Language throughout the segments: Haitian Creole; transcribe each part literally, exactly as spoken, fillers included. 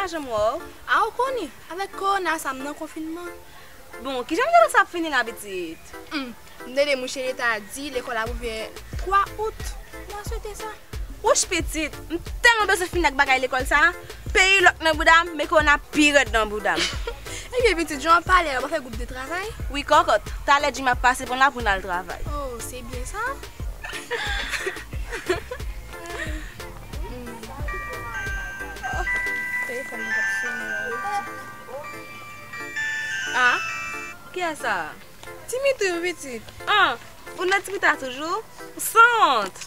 Jan m wè w. A, ou konnen, avèk kowona sa, m nan konfinman. Bon, kijan m te sa ap fini la, pitit? Hmm, m tande mouche leta di lekòl ap ouvè twa out. Mwen swete sa. Wouch, pitit, m tèlman bezwen fini ak bagay lekòl sa. Peyi lòk nan bouda m, men kowona pi rèd nan bouda m. Ebyen, pitit, jan w ap pale a, w ap fè gwoup de travay? Wi, kòkòt. Talè Jim ap pase pran la pou n al travay. Oh, se byen sa. Hmm. Oh, telefòn mwen t ap sonnen la, wi. Ah, kiyès sa? Dimitri, wi, pitit. Ah, ou nan Dimitri toujou? Ou sanwont.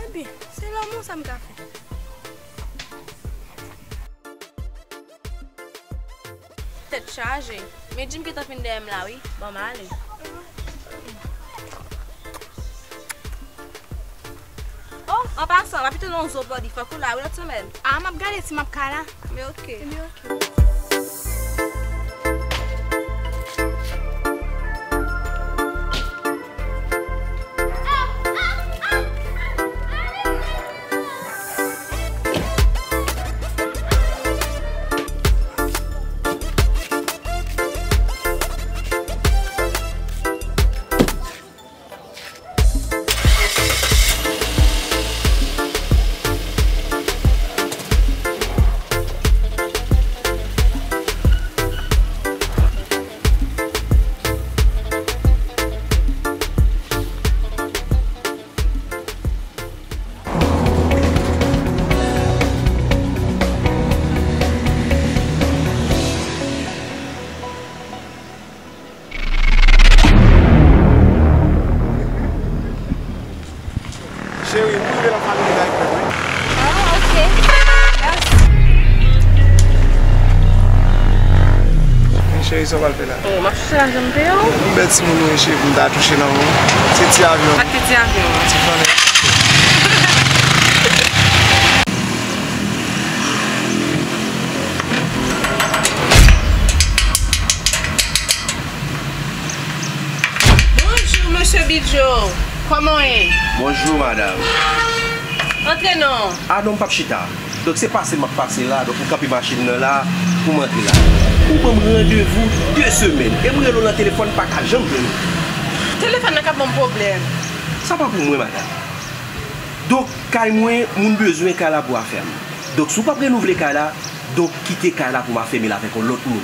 Ebyen, se lanmou sa m ka fè. Tèt chaje. Men Jim gentan fin dèyè m la, wi. Ban m ale. Oh, an pasan, m ap kite w nan yon zo body, fòk ou la, wi, lòt semèn. Ah, m ap gade si m ap ka la. Men oke. Ebyen, oke. Cheri, m rive nan family life mwen, wi. Ah, ok. Mèsi. Men cheri, sa w pral fè la? Oh, m ap chèche lajan m peye w. M bèl timoun wi, cheri, pou m ta touche nan men w. Se ti avyon. Sa k te ti avyon an? Ti flannen. Bonjou, mesye Bidjo. Kòman w ye? Bonjou, madanm. Antre non. Ah non, m p ap chita. Donk, se pase m ap pase la, donk, m kanpe machin nan la pou m antre la. Ou ban m randevou de semèn, e m rele w nan telefòn, pa ka janm jwenn ou. Telefòn nan ka ban m pwoblèm. Sa pa pou mwen, madanm. Donk, kay mwen, moun bezwen kay la pou afè m. Donk, si w p ap renouvle kay la, donk, kite kay la pou m afèmil avèk yon lòt moun.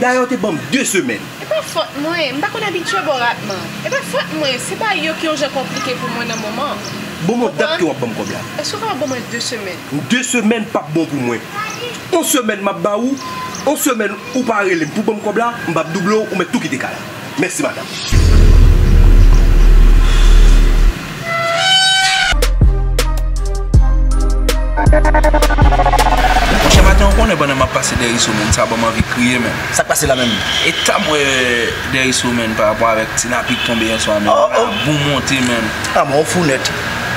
Dayè, w te ban m de semèn. E pa fòt mwen, m pa konn abitye bò ratman. E pa fòt mwen, se pa yo ki yon jan konplike pou mwen nan moman. Bon, men dat ke w ap ban m kòb la? Èske w kapab ban mwen de semèn? De semèn p ap bon pou mwen. Yon semèn m ap ba ou, yon semèn ou pa rele m pou ban m kòb la, m p ap double w, ou mèt tou kite kay la. Mèsi, madanm. Monchè, maten an, ou konnen pandan m ap pase dèyè Iso, menm sa ban m anvi kriye, menm. Sa k pase la menm? Eta m wè dèyè Iso, menm, pa rapò avèk ti lapli k tonbe yè swa, menm. Oh, oh. Labou monte, menm. Ah, bon, ou fou nèt.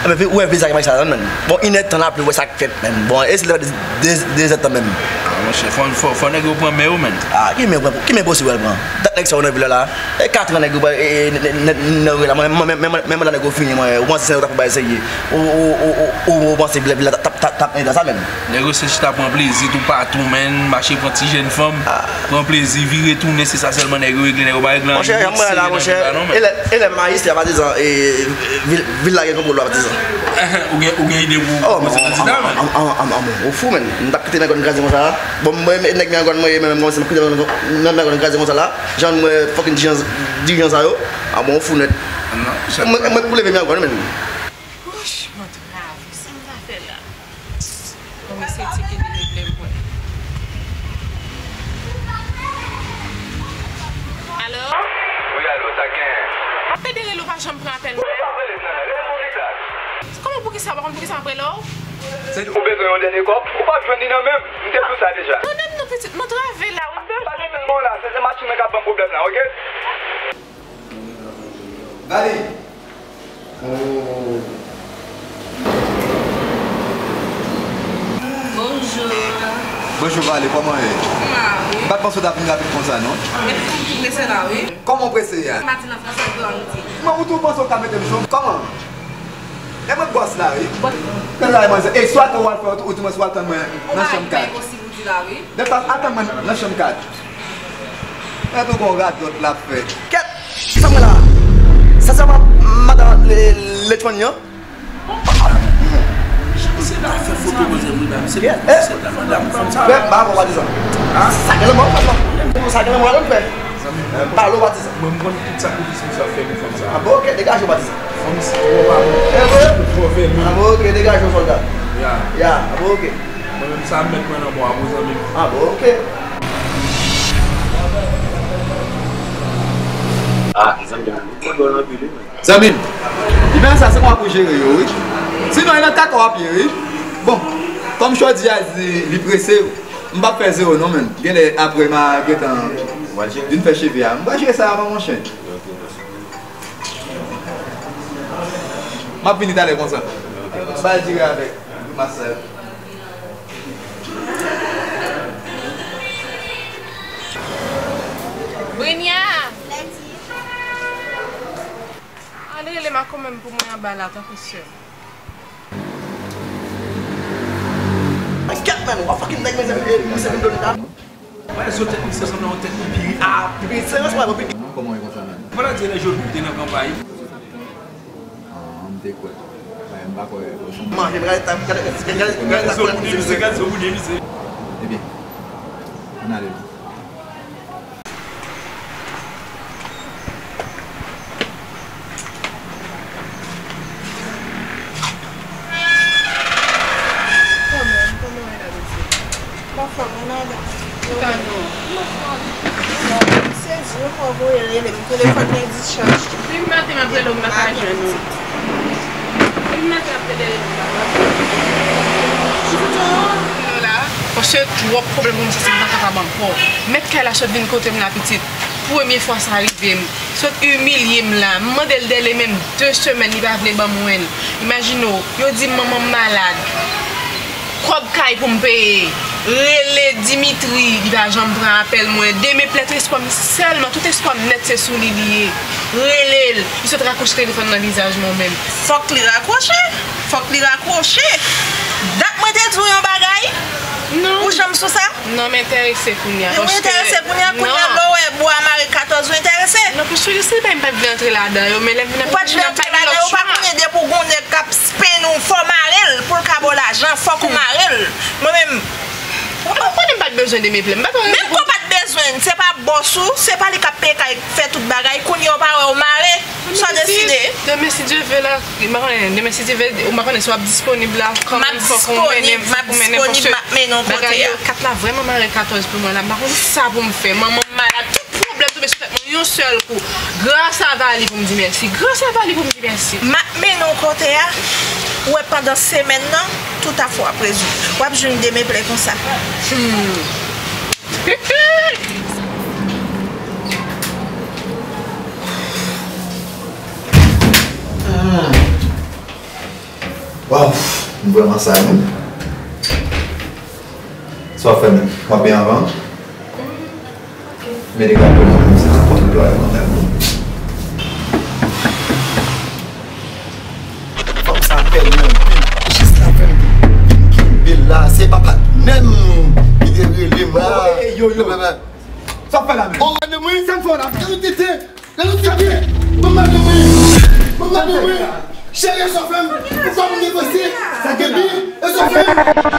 Enben, ou wè vizaj mwen sa, menm. Bon, inèdtan lapli, ou wè sa k fèt, menm. Bon, e si l fè de, de, de zèdtan menm? Ah, monchè, fò, fò, fò nèg yo pran men yo, menm. Ah, ki men, ki men posib wè l pran? Dat nèg sa yo nan vil la, la. E katran nèg yo, e, e, nan, nan, nan rela, mwen, mwen, mwen, mwen, mwen, nèg yo fini, mwen, ou panse se yo t ap bay serye? Ou, ou, ou, ou, ou, ou panse vil la, vil la t ap, t ap, t ap, t ap, t ap, sa menm? Nèg yo se chita pran plezi toupatou, menm, mache pran ti jèn fanm, pran plezi, vire tounen, se sa sèlman nèg yo regle, nèg yo pa regle anyen nan vi nan vil la non, menm. Monchè, janm wè la, monchè, e lè, e lè majistra patizan, e, vil, vil la gen konplo patizan. Ou gen, ou gen ide pou, pou se kandida, menm? Oh, men, men, men, men, men, ou fou, menm. M t ap kite Mègòn kraze konsa la. Bon, mwen, nèg Mègòn mwen ye, menm, mwen, se m ap kite Mègòn kraze konsa la. Jan m wè fucking dirijan, dirijan sa yo. Ah bon, ou fou nèt. Mwen, mwen pou leve Mègòn, menm. Wouch, mwen trave, sa m ta fè la? Mwen se ti ki vin regle m pwen. Alo? Wi, alo, sa k genyen? M ap pede rele w, pa janm pran apèl mwen. Ou pa rele m nan, rele m pou ki sa? Kòman pou ki sa? Ou pa konn pou ki sa m ap rele w? Se ou bezwen yon dènye kòb? Ou p ap jwenn li nan men m. M te di w sa deja. Tande m non, pitit, mwen trave la, wi. Pa gen pèl mwen la, se, se machin nan k ap ban m pwoblèm la, oke? Vale. Oh. Bonjou. Bonjou, Vale, kòman w ye? M la, wi. M pa t panse w t ap vin rapid konsa, non. Epi m vin lese la, wi. Kòman w prese a? M pa di nan fransè, anglè, m di. Men ou tou panse w ka mete m cho? Kòman? E mwen bòs la, wi. Bòs. Men la, manzè. E swa ke w al fè, ou tou, ou tou, ou al tann mwen nan chanm kat. Nèg la, atann mwen nan chanm kat. Mèt ou gon radòt l ap fè. Kèt! Sa mwen la? Sa se madan Lechwann nan? Jan misye ta fè foto manzè m wi, ba misye, misye ta madanm fanm sa. Frè m, ba fò patizan. Sa gen lanmò, frè m. Sa gen lanmò, alò n fè. Zanmi m, pale w patizan. Mwen, m konn tout sakrifis misye ap fè pou fanm sa. A bon, oke, degaje w patizan. Fanm sa twò pa bon. Twò vèmin. A bon, oke, degaje w sòlda. Ya. Ya, a bon, oke. Mwen menm sa m mèt pran nan bwa pou zanmi m. A bon, oke. Ah, zanmi m, mwen dwòl anpil wi. Zanmi m, li menm sa se mwen pou jere yo wi. Sinon, e nan kaka w ap ye wi. Bon, kòm Chòdi a di li prese, m p ap fè zewo non menm. Genlè apre m a gentan vin fè cheve a. M pral jere sa avan monchè. M ap vini talè konsa. Ba l dire avèk grimas sa yo. Brinya! Ale rele Marco menm pou mwen anba la, tanpri sè. Kèt, man, w ap fucking nèg, mezanmi, e, misye vin done ta. Wè, zo tèt misye sanble yon tèt pi a. Pi serye, se pa pi. Kòman e konsa menm? Pandan di lè Jovenel te nan kanpay. Ah, m te kwè. Mwen, m pa kwè. Manje, gade ta, gade, gade, gade, gade ta. Gade zo boudin misye, gade zo boudin misye. Ebyen, ann ale non. Kòman, kòman w ye la, mesye? M anfòm wi, madanm. Ou ta nou? M anfòm. M sezi wi, mwen voye rele m, telefòn mwen dichaj. Depi maten m ap rele w, m pa ka jwenn ou. Depi maten m ap rele w, m pa ka jwenn ou. Ou la? Paske twòp pwoblèm pou m sezi, m pa kapab ankò. Mèt kay la sot vin kote m la, pitit. Premye fwa sa rive m. Sot imilye m la. M mande l dèlè menm de semèn, li pa vle ban mwen l. Imajine w, yo di m manman m malad. Kòb kay pou m peye. Rele Dimitri, li pa janm pran apèl mwen. Demen plèt espwa m sèlman, tout espwa m nèt se sou li li ye. Rele l, li sot rakwoche telefòn nan vizaj mwen menm. Fòk li rakwoche, fòk li rakwoche. Dat mwen te di w yon bagay. Non. Ou janm sou sa? Non, m enterese kounye a. Ou enterese kounye a, kounye a, lè w wè bwa mare katòz, ou enterese? Non, paske se pa m pa t vle antre ladan yo, men lè m vin ap, ou pa t vle antre ladan yo, ou pa konnen depi w gon nèg k ap spen ou, fò w mare l, pou l ka ba w lajan, fòk ou mare l. Mwen menm, ou pa konnen m pa t bezwen de men plè, m pa t wè. Menm ke w pa t bezwen, se pa bòs ou, se pa li k ap peye kay, fè tout bagay, kounye a w pa wè w mare. Sa w deside? Demen, si Dye vle la, m pa konnen, demen, si Dye vle, m pa konnen si w ap disponib la, kanmenm, fòk ou mennen m, fòk ou mennen m, paske bagay yo, kat la vrèman mare katòz pou mwen la, m pa konn sa pou m fè, manman m malad, tout pwoblèm tonbe sou tèt mwen yon sèl kou. Gras a Vali pou m di mèsi, gras a Vali pou m di mèsi. M ap mennen w kote a, ou wè pandan semèn nan, tout afè w ap rezoud. W ap jwenn demen plè konsa. Hmm. Waw, m vrèman sa menm. Sa w ap fè menm? W ap byen avan? Mete gato nan menm, se sa konn plore mwen menm. Fanm sa fè mwen anpil. Jis la fè m vin kenbe l la. Se pa patnè m ki te rele m la. Yo, yo. Sa w ap fè la menm? Oh, madanm wi. Sa m fè w la menm? Gade tete. Gade tete. Bon madanm wi. Bon madanm wi. Cheri, e sa w fè m? Poukwa pou m depanse? Sa gen bi? E sa w fè m?